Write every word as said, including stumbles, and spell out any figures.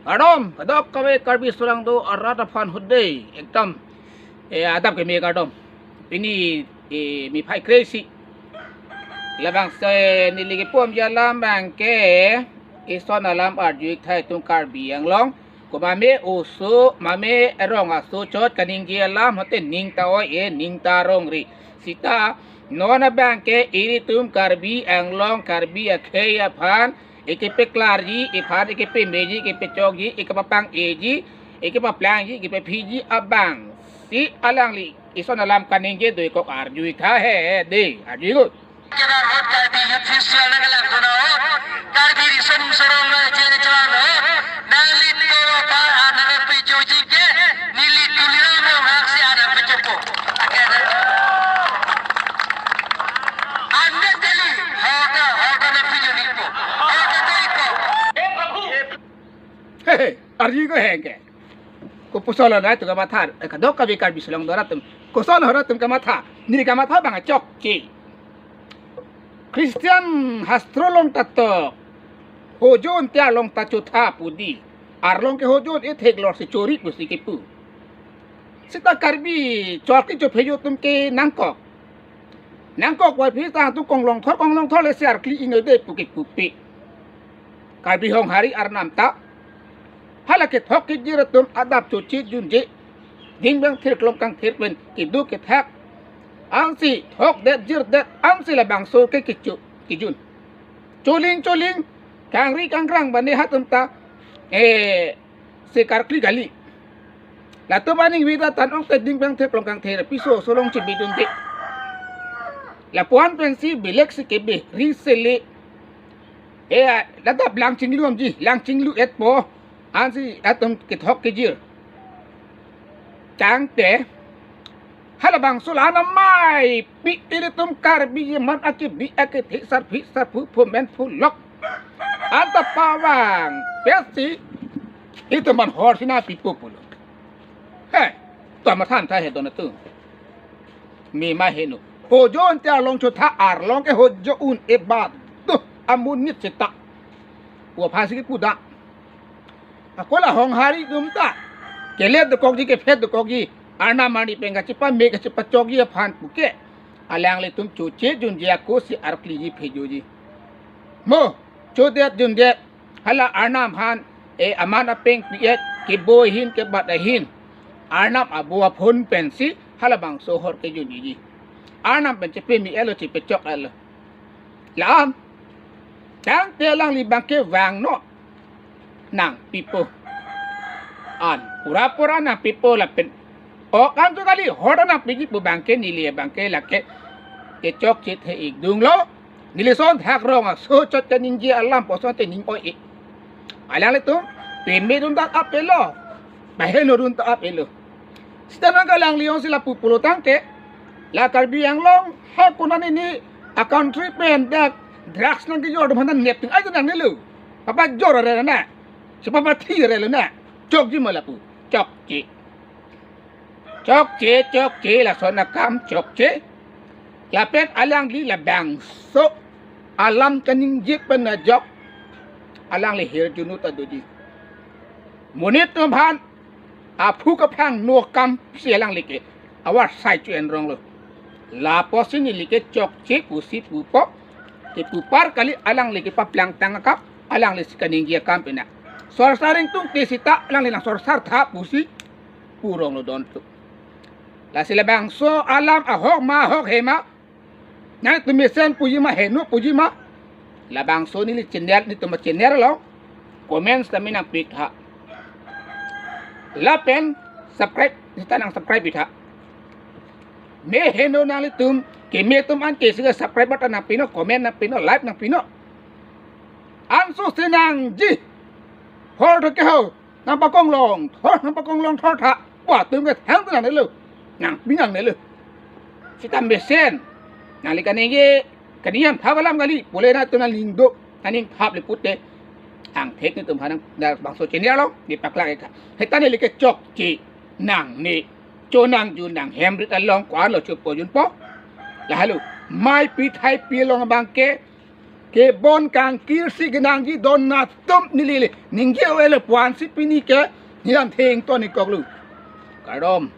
Kardom, kadokave Karbi Sulangdo arat aphan hudei, ekdom, eh, adap keme kardom. Pini, eh, niphai kre-isi. Labangso, eh, neli kepon alam abangke, ison alam arju-ik tha itum Karbi Anglong. Ko mame oso, mame rong aso chot kaningje alam, hote ning ta oi-e, ning ta rong-re. Sita, non abangke ilitum Karbi Anglong, Karbi akhei aphan, ikepeklarji, iphan ikepemeji, ikepechokji, ikepapang-eji, ikepaplangji, ikepephiji abang. Si alangli ison alam kaningje do-ik kok arju-ik tha he, he, de, arju-ik. Kenar hot Karbi Youth Festival nangkelang tuna hot. Karbi Riso Nimso Rong Nangchetong Nangchetong hot. Nangli tolo par anak pechoji ke, neli Tuliram Ronghang si anak pechopo. Akhirnya. Anda kali, hota, hota na pijo nipo. Hota to ipo. Hehe, arju ko hengke. Kopuson lo na itum kamatha, eh, kadokave Karbi Sulangdo arat atum. Koson arat atum kamatha, neli kamatha abang chokche. Christian hastro along ta tok, hojo ante arlong ta chotha pu di. Arlong ke hojo ethek lor si chori pusi kepu. Sita Karbi chor ke chophejo atum ke nangkok. Nangkok wai phi ta tu konglong thor, konglong thor le si arkli ingnoi de pu kepupe. Karbi Honghari arnam ta. Hala kethok kejir atum adap choche junje. Ding bang thir klong kangthir pen kedo kethak. Ansi thokdet jirdet ansi labangso ke kecho kejun. Choling choling, kangri kangkrang bane ha atum ta, eh, si karkli kali. Latum aning vida tan ong te ding bang thir klong kangthir piso solong chibidunde. Lapuan pensi belek si kebe ri sele. Eh, ladap lang chinglu amji, lang chinglu-etpo. Ansi atum kethok kejir. Tangte, halabangso la-an amei pi ilitum Karbi aman akebi akethe sarpi sarpo phomen pholok anta pavang pensi itum man hor si nangpipo pulo. He, to mathan tha he don atum. Me ma heno. Hojo ante arlong chotha, arlong ke hojo un-e badu amonit seta. Wa phansi kepu da. Ako la Honghari atum ta kelet dokokji, kephet dokokji, arnam arni pen kachepame kachepachokji aphan puke, alanglitum choche junje ako si arkliji phejoji. Mo, chodet jundet, hala arnam aphan, eh, aman apeng pi-et, kebo ahin kebat ahin, arnam abo aphun pensi halabangso hor kejunji. Arnam pen chepeme-etlo, chepechok-etlo. La-an, tangte alangli abangke vangno nangpipo. An pura pura nangpipo lapen ok an tu kali hor nangpiji pu abangke neli abangke lake kechokche the-ik dunglo. Neli son thak rong aso chot kaningje alam puson te ning oi-e. Alanglitum pemedun ta ap-etlo, pahenodun ta ap-etlo. Sita nangkalang lion si lapu pulo tangte, la Karbi Anglong ha konat nini a country pen dak drugs nangkejor atum aphan ta nep ting ai ta nangnelo. Papajor arelo na, si papathi arelo na. Chokji ma lapu, chokche. Chokche, chokche, lason akam chokche. Lapen alangli labangso alam kaningje pen ajok alangli hirjuno ta doji. Monit atum aphan aphu kaphang no akam si alangli ke avarsai chu enronglo. Lapusi neli ke chokche pusi pupo. Kepupar kali, alangli kepaplangtang akam, alangli si kaningje akam pina. Sorsar ingtung te sita alangli nangsorsar tha pusi puronglo don atum. Lasi labangso alam ahok ma ahok he ma, nangtum mesen puji ma, heno puji ma, labangso neli channel, netum channel along comment tame nangpitha. Lapen subscribe, sita nangsubscribe pitha. Me heno nanglitum, keme atum anke si subscribe button nangpino, comment nangpino, like nangpino. Anso si nangji. Hor to keho, nangpakonglong thor, nangpakonglong thor tha. Wa atum ke thang tu nangnelo. Nangpi nangnelo. Sita mesen. Nangli kaningje, kaningje thap alam kali, pule nangtum nangning do, nangning thap le pute. Angthek netum aphan nang, dak bangso channel along, neli paklang-ik tha. Heta neli ke chokche nangne, chonang junang hemrit along ko-anlo chopojunpo. Lahelo, mei pi thai pi along abangke, kebon kangkir si kenangji don atum neli le ningje avelo pu-an si pini ke neli an thengton-ik koklo. Kardom.